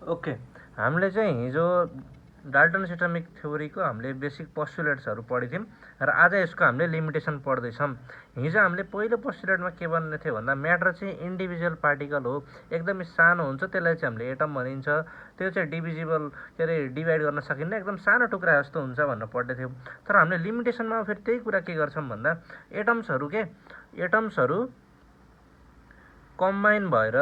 Okay, हामीले चाहिँ हिजो डाल्टन सिस्टमिक थ्योरीको हामीले बेसिक पोस्टुलेट्सहरू पढेको थियौँ र आज यसको हामीले लिमिटेसन पढ्दैछौँ। हिजो हामीले पहिलो पोस्टुलेटमा के भन्ने थियो भन्दा म्याटर चाहिँ इन्डिभिजुअल पार्टिकल हो, एकदमै सानो हुन्छ, त्यसलाई चाहिँ हामीले एटम भनिन्छ। त्यो चाहिँ डिभिजिबल के अरे डिभाइड गर्न सकिन्न, एकदम सानो टुक्रा जस्तो हुन्छ भनेर पढ्दै थियौँ। तर हामीले लिमिटेसनमा फेरि त्यही कुरा के गर्छौँ भन्दा एटम्सहरू कम्बाइन भएर,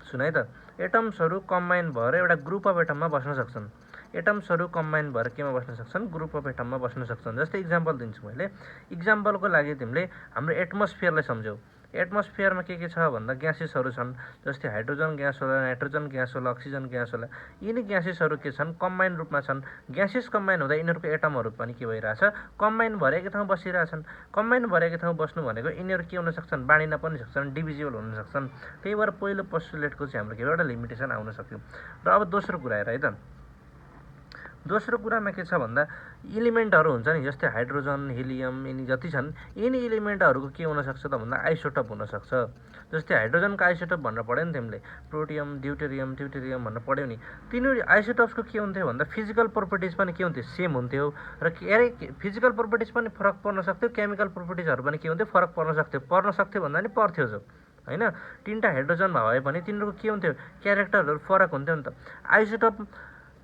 सुन है त, एटम्सहरू कम्बाइन भएर एउटा ग्रुप अफ एटममा बस्न सक्छन्। एटम्सहरू कम्बाइन भएर केमा बस्न सक्छन्? ग्रुप अफ एटममा बस्न सक्छन्। जस्तै इक्जाम्पल दिन्छु मैले। इक्जाम्पलको लागि तिमीले हाम्रो एटमोस्फियरलाई सम्झ्यौ। एटमोस्फियरमा के छ भन्दा ग्यासेसहरू छन्, जस्तै हाइड्रोजन ग्यास होला, नाइट्रोजन ग्यास होला, अक्सिजन ग्यास होला। यिनी ग्यासेसहरू के छन्? कम्बाइन रूपमा छन्। ग्यासेस कम्बाइन हुँदा यिनीहरूको एटमहरू पनि के भइरहेछ? कम्बाइन भएर एकै ठाउँ बसिरहेछन्। कम्बाइन भएर एकै ठाउँ बस्नु भनेको यिनीहरू के हुन सक्छन्? बाँडिन पनि सक्छन्, डिभिजिबल हुन सक्छन्। त्यही भएर पहिलो पोस्टुलेटको चाहिँ हाम्रो के एउटा लिमिटेसन आउन सक्यो। र अब दोस्रो कुरा हेर है त। दोस्रो कुरामा के छ भन्दा इलिमेन्टहरू हुन्छ नि, जस्तै हाइड्रोजन, हिलियम, यिनी जति छन्, यिनी इलिमेन्टहरूको के हुनसक्छ त भन्दा आइसोटप हुनसक्छ। जस्तै हाइड्रोजनको आइसोटप भनेर पढ्यौ नि तिमीले, प्रोटियम, ड्युटेरियम भनेर पढ्यौ नि। तिनीहरू आइसोटप्सको के हुन्थ्यो भन्दा फिजिकल प्रोपर्टिज पनि के हुन्थ्यो? सेम हुन्थ्यो। र फिजिकल प्रोपर्टिज पनि फरक पर्न सक्थ्यो, केमिकल प्रोपर्टिजहरू पनि के हुन्थ्यो? फरक पर्न सक्थ्यो भन्दा नि पर्थ्यो जो होइन। तिनवटा हाइड्रोजन भए पनि तिनीहरूको के हुन्थ्यो? क्यारेक्टरहरू फरक हुन्थ्यो नि त। आइसोटप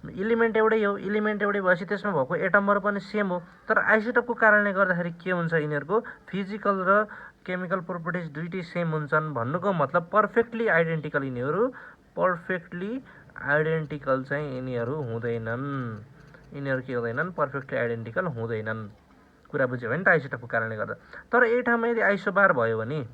इलिमेन्ट एउटै हो, इलिमेन्ट एउटै भएपछि त्यसमा भएको एटमहरू पनि सेम हो। तर आइसोटपको कारणले गर्दाखेरि के हुन्छ? यिनीहरूको फिजिकल र केमिकल प्रोपर्टिज दुइटै सेम हुन्छन्। भन्नुको मतलब पर्फेक्टली आइडेन्टिकल यिनीहरू चाहिँ यिनीहरू हुँदैनन्। यिनीहरू के हुँदैनन्? पर्फेक्टली आइडेन्टिकल हुँदैनन्। कुरा बुझ्यो भने त आइसोटपको कारणले गर्दा। तर यही ठाउँमा यदि आइसोबार भयो भने,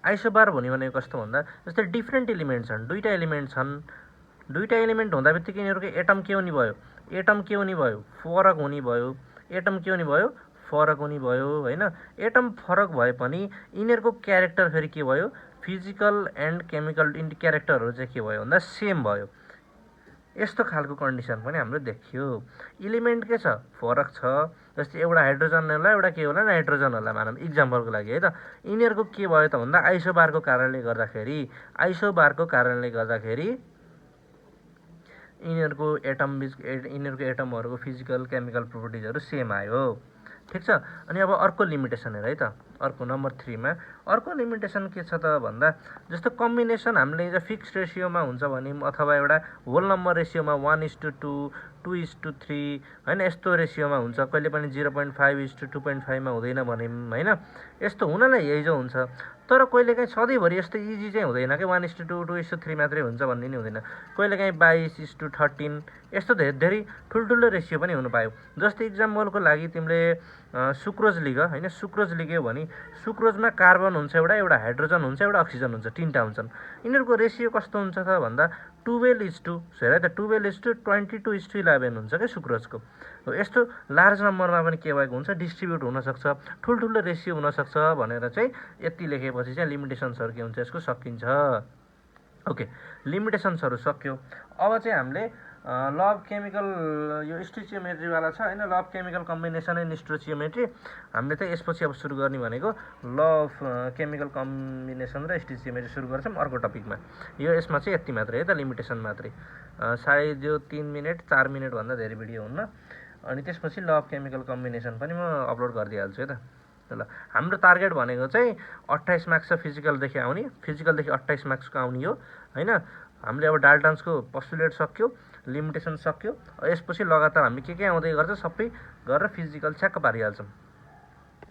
आइसोबार हुने भनेको कस्तो भन्दा जस्तै डिफ्रेन्ट इलिमेन्ट छन्, दुईवटा इलिमेन्ट छन्। दुईवटा इलिमेन्ट हुँदा बित्तिकै यिनीहरूको एटम के हुने भयो? फरक हुने भयो। एटम के हुने भयो? फरक हुने भयो होइन। एटम फरक भए पनि यिनीहरूको क्यारेक्टर फेरि के भयो? फिजिकल एन्ड केमिकल क्यारेक्टरहरू चाहिँ के भयो भन्दा सेम भयो। यस्तो खालको कन्डिसन पनि हाम्रो देखियो। इलिमेन्ट के छ? फरक छ। जस्तै एउटा हाइड्रोजन होला, एउटा के होला? नाइट्रोजन होला मानौँ इक्जाम्पलको लागि है त। यिनीहरूको के भयो त भन्दा आइसोबारको कारणले गर्दाखेरि यिनीहरूको एटमहरूको फिजिकल केमिकल प्रोपर्टिजहरू सेम आयो। ठिक छ। अनि अब अर्को लिमिटेसन हेर है त। अर्को नम्बर 3 मा अर्को लिमिटेसन के छ त भन्दा जस्तो कम्बिनेसन हामीले चाहिँ फिक्स रेसियोमा हुन्छ भने अथवा एउटा होल नम्बर रेसियोमा 1:2, 2:3 होइन, यस्तो रेसियोमा हुन्छ। कहिले पनि 0.5:2.5 मा हुँदैन भने होइन। यस्तो हुनलाई यही जो हुन्छ। तर कहिलेकाहीँ सधैँभरि यस्तो इजी चाहिँ हुँदैन कि 1:2, 2:3 मात्रै हुन्छ भन्ने नि हुँदैन। कहिलेकाहीँ 22:13 यस्तो धेरै ठुल्ठुलो रेसियो पनि हुनु पायो। जस्तै इक्जाम्पलको लागि तिमीले सुक्रोज लिग होइन। सुक्रोज लिग्यौ भने सुक्रोजमा कार्बन हुन्छ एउटा हाइड्रोजन हुन्छ, एउटा अक्सिजन हुन्छ, तिनवटा हुन्छन्। यिनीहरूको रेसियो कस्तो हुन्छ त भन्दा 12:2 हेर त, 12:22:11 हुन्छ क्या सुक्रोजको। यस्तो लार्ज नम्बरमा पनि के भएको हुन्छ? डिस्ट्रिब्युट हुनसक्छ, ठुल्ठुलो रेसियो हुनसक्छ भनेर चाहिँ यति लेखेपछि चाहिँ लिमिटेसन्सहरू के हुन्छ? यसको सकिन्छ। ओके, लिमिटेसन्सहरू सक्यो। अब चाहिँ हामीले ल अफ केमिकल यो स्टोचियोमेट्रीवाला छ होइन, law of chemical combination and stoichiometry. हामीले चाहिँ यसपछि अब सुरु गर्ने भनेको ल अफ केमिकल कम्बिनेसन र स्टोचियोमेट्री सुरु गर्छौँ अर्को टपिकमा। यसमा चाहिँ यति मात्रै है त, लिमिटेसन मात्रै। सायद यो 3 मिनट 4 मिनटभन्दा धेरै भिडियो हुन्न। अनि त्यसपछि ल अफ केमिकल कम्बिनेसन पनि म अपलोड गरिदिइहाल्छु है त। ल, हाम्रो टार्गेट भनेको चाहिँ 28 मार्क्स छ फिजिकलदेखि आउने, फिजिकलदेखि 28 मार्क्सको आउने हो होइन। हामीले अब डाल्टन्सको पोस्टुलेट सक्यो, लिमिटेसन सक्यो। यसपछि लगातार हामी के आउँदै गर्छ सबै गरेर फिजिकल छ्याक्क पारिहाल्छौँ।